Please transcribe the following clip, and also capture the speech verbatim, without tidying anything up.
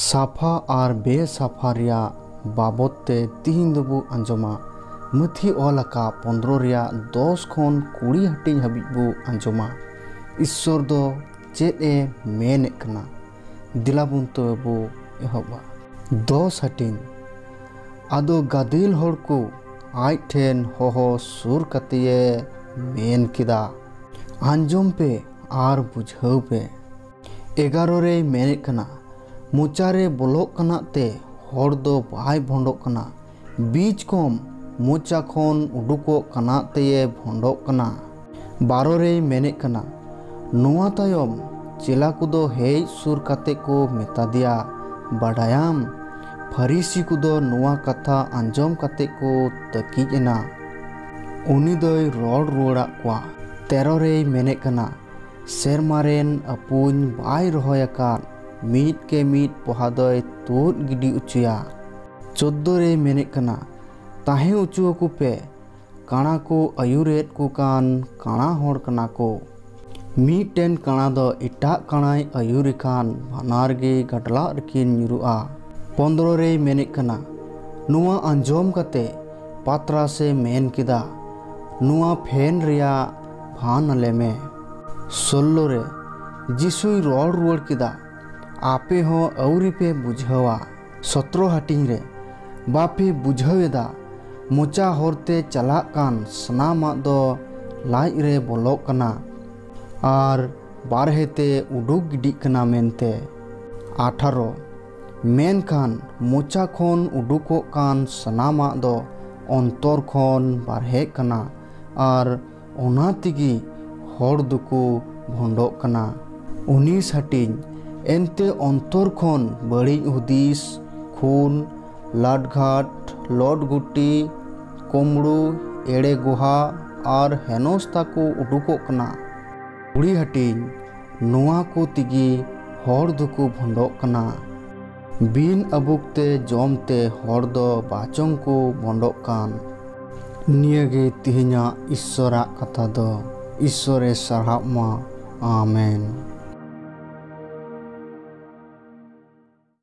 ᱥᱟᱯᱷᱟ ᱟᱨ ᱵᱮᱥᱟᱯᱷᱟ ᱨᱮᱭᱟᱜ ᱵᱟᱵᱚᱫ ᱛᱮ ᱛᱤᱦᱤᱧ ᱫᱚᱵᱚ ᱟᱸᱡᱚᱢᱟ᱾ ᱢᱟᱹᱛᱷᱤ ᱚᱞ ᱟᱠᱟᱫ ᱯᱚᱱᱫᱽᱨᱚ ᱨᱮᱭᱟᱜ ᱫᱚᱥ ᱠᱷᱚᱱ ᱠᱩᱲᱤ ᱦᱟᱹᱴᱤᱧ ᱦᱟᱹᱵᱤᱡ ᱵᱚ ᱟᱸᱡᱚᱢᱟ᱾ ᱤᱥᱥᱚᱨ ᱫᱚ ᱪᱮᱫ ᱮ ᱢᱮᱱᱮᱫ ᱠᱟᱱᱟ? ᱫᱮᱞᱟ ᱵᱚᱱ ᱛᱚᱵᱮ ᱵᱚ ᱮᱦᱚᱵᱟ᱾ ᱫᱚᱥ ᱦᱟᱹᱴᱤᱧ᱾ ᱟᱫᱚ ᱜᱟᱫᱮᱞ ᱦᱚᱲ ᱠᱚ ᱟᱡ ᱴᱷᱮᱱ ᱦᱚᱦᱚ ᱥᱩᱨ ᱠᱟᱛᱮᱭᱮ ᱢᱮᱱ ᱠᱮᱫᱟ, ᱟᱸᱡᱚᱢ ᱯᱮ ᱟᱨ ᱵᱩᱡᱷᱟᱹᱣ ᱯᱮ᱾ ᱮᱜᱟᱨᱚ ᱨᱮᱭ ᱢᱮᱱᱮᱫ ᱠᱟᱱᱟ, ᱢᱚᱪᱟ ᱨᱮ ᱵᱚᱞᱚᱜ ᱠᱟᱱᱟ ᱛᱮ ᱦᱚᱲ ᱫᱚ ᱵᱟᱭ ᱵᱷᱚᱸᱰᱚᱜ ᱠᱟᱱᱟ, ᱵᱤᱡᱽ ᱠᱚᱢ ᱢᱚᱪᱟ ᱠᱷᱚᱱ ᱩᱰᱩᱠᱚᱜ ᱠᱟᱱᱟ ᱛᱮᱭᱮ ᱵᱷᱚᱸᱰᱚᱜ ᱠᱟᱱᱟ᱾ ᱵᱟᱨᱚ ᱨᱮᱭ ᱢᱮᱱᱮᱫ ᱠᱟᱱᱟ, ᱱᱚᱣᱟ ᱛᱟᱭᱚᱢ ᱪᱮᱞᱟ ᱠᱚᱫᱚ ᱦᱮᱡ ᱥᱩᱨ ᱠᱟᱛᱮ ᱠᱚ ᱢᱮᱛᱟ ᱫᱮᱭᱟ, ᱵᱟᱰᱟᱭᱟᱢ, ᱯᱷᱟᱹᱨᱤᱥᱤ ᱠᱚᱫᱚ ᱱᱚᱣᱟ ᱠᱟᱛᱷᱟ ᱟᱸᱡᱚᱢ ᱠᱟᱛᱮ ᱠᱚ ᱛᱟᱹᱠᱤᱡ ᱮᱱᱟ᱾ ᱩᱱᱤ ᱫᱚᱭ ᱨᱚᱲ ᱨᱩᱣᱟᱹᱲᱟᱫ ᱠᱚᱣᱟ᱾ ᱛᱮᱨᱚ ᱨᱮᱭ ᱢᱮᱱᱮᱫ ᱠᱟᱱᱟ, ᱥᱮᱨᱢᱟ ᱨᱮᱱ ᱟᱹᱯᱩᱧ ᱵᱟᱭ ᱨᱚᱦᱚᱭ ᱟᱠᱟᱫ ᱢᱤᱫ ᱠᱮ ᱢᱤᱫ ᱯᱚᱦᱟ ᱫᱚᱭ ᱛᱩᱫ ᱜᱤᱰᱤ ᱚᱪᱚᱭᱟ᱾ ᱪᱳᱫᱽᱫᱳ ᱨᱮᱭ ᱢᱮᱱᱮᱫ ᱠᱟᱱᱟ, ᱛᱟᱦᱮᱸ ᱚᱪᱚ ᱟᱠᱚ ᱯᱮ, ᱠᱟᱬᱟ ᱠᱚ ᱟᱹᱭᱩᱨᱮᱫ ᱠᱚ ᱠᱟᱱ ᱠᱟᱬᱟ ᱦᱚᱲ ᱠᱟᱱᱟ ᱠᱚ᱾ ᱢᱤᱫᱴᱮᱱ ᱠᱟᱬᱟ ᱫᱚ ᱮᱴᱟᱜ ᱠᱟᱬᱟᱭ ᱟᱹᱭᱩᱨᱮ ᱠᱷᱟᱱ ᱵᱟᱱᱟᱨ ᱜᱮ ᱜᱟᱰᱞᱟᱜ ᱨᱮᱠᱤᱱ ᱧᱩᱨᱩᱜᱼᱟ᱾ ᱯᱚᱱᱫᱽᱨᱚ ᱨᱮᱭ ᱢᱮᱱᱮᱫ ᱠᱟᱱᱟ, ᱱᱚᱣᱟ ᱟᱸᱡᱚᱢ ᱠᱟᱛᱮ ᱯᱟᱛᱨᱟᱥ ᱮ ᱢᱮᱱ ᱠᱮᱫᱟ, ᱱᱚᱣᱟ ᱯᱷᱮᱱ ᱨᱮᱭᱟᱜ ᱵᱷᱟᱱ ᱟᱞᱮ ᱢᱮ᱾ ᱥᱳᱞᱞᱳ ᱨᱮ ᱡᱤᱥᱩᱭ ᱨᱚᱲ ᱨᱩᱣᱟᱹᱲ ᱠᱮᱫᱟ, ᱟᱯᱮ ᱦᱚᱸ ᱟᱹᱣᱨᱤ ᱯᱮ ᱵᱩᱡᱷᱟᱹᱣᱟ᱾ ᱥᱚᱛᱨᱚ ᱦᱟᱹᱴᱤᱧ ᱨᱮ ᱵᱟᱯᱮ ᱵᱩᱡᱷᱟᱹᱣ ᱮᱫᱟ, ᱢᱚᱪᱟ ᱦᱚᱨᱛᱮ ᱪᱟᱞᱟᱜ ᱠᱟᱱ ᱥᱟᱱᱟᱢᱟᱜ ᱫᱚ ᱞᱟᱡ ᱨᱮ ᱵᱚᱞᱚᱜ ᱠᱟᱱᱟ ᱟᱨ ᱵᱟᱨᱦᱮ ᱛᱮ ᱩᱰᱩᱠ ᱜᱤᱰᱤᱜ ᱠᱟᱱᱟ ᱢᱮᱱᱛᱮ᱾ ᱟᱴᱷᱟᱨᱚ, ᱢᱮᱱᱠᱷᱟᱱ ᱢᱚᱪᱟ ᱠᱷᱚᱱ ᱩᱰᱩᱠᱚᱜ ᱠᱟᱱ ᱥᱟᱱᱟᱢᱟᱜ ᱫᱚ ᱚᱱᱛᱚᱨ ᱠᱷᱚᱱ ᱵᱟᱨᱦᱮᱜ ᱠᱟᱱᱟ ᱟᱨ ᱚᱱᱟ ᱛᱮᱜᱮ ᱦᱚᱲ ᱫᱚᱠᱚ ᱵᱷᱚᱸᱰᱚᱜ ᱠᱟᱱᱟ᱾ ᱩᱱᱤᱥ ᱦᱟᱹᱴᱤᱧ, ᱮᱱᱛᱮ ᱚᱱᱛᱚᱨ ᱠᱷᱚᱱ ᱵᱟᱹᱲᱤᱡ ᱦᱩᱫᱤᱥ, ᱠᱷᱩᱱ, ᱞᱟᱴᱜᱷᱟᱴ, ᱞᱚᱴᱜᱩᱴᱤ, ᱠᱩᱢᱵᱽᱲᱩ, ᱮᱲᱮ ᱜᱚᱦᱟ ᱟᱨ ᱦᱮᱱᱚᱥᱛᱟ ᱠᱚ ᱩᱰᱩᱠᱚᱜ ᱠᱟᱱᱟ᱾ ᱠᱩᱲᱤ ᱦᱟᱹᱴᱤᱧ, ᱱᱚᱣᱟ ᱠᱚ ᱛᱮᱜᱮ ᱦᱚᱲ ᱫᱚᱠᱚ ᱵᱷᱚᱸᱰᱚᱜ ᱠᱟᱱᱟ᱾ ᱵᱤᱱ ᱟᱹᱵᱩᱠ ᱛᱮ ᱡᱚᱢ ᱛᱮ ᱦᱚᱲ ᱫᱚ ᱵᱟᱪᱚᱝ ᱠᱚ ᱵᱷᱚᱸᱰᱚᱜ ᱠᱟᱱ᱾ ᱱᱤᱭᱟᱹ ᱜᱮ ᱛᱮᱦᱮᱧᱟᱜ ᱤᱥᱥᱚᱨᱟᱜ ᱠᱟᱛᱷᱟ ᱫᱚ᱾ ᱤᱥᱥᱚᱨᱮ ᱥᱟᱨᱦᱟᱣ ᱢᱟ᱾ ᱟᱢᱮᱱ᱾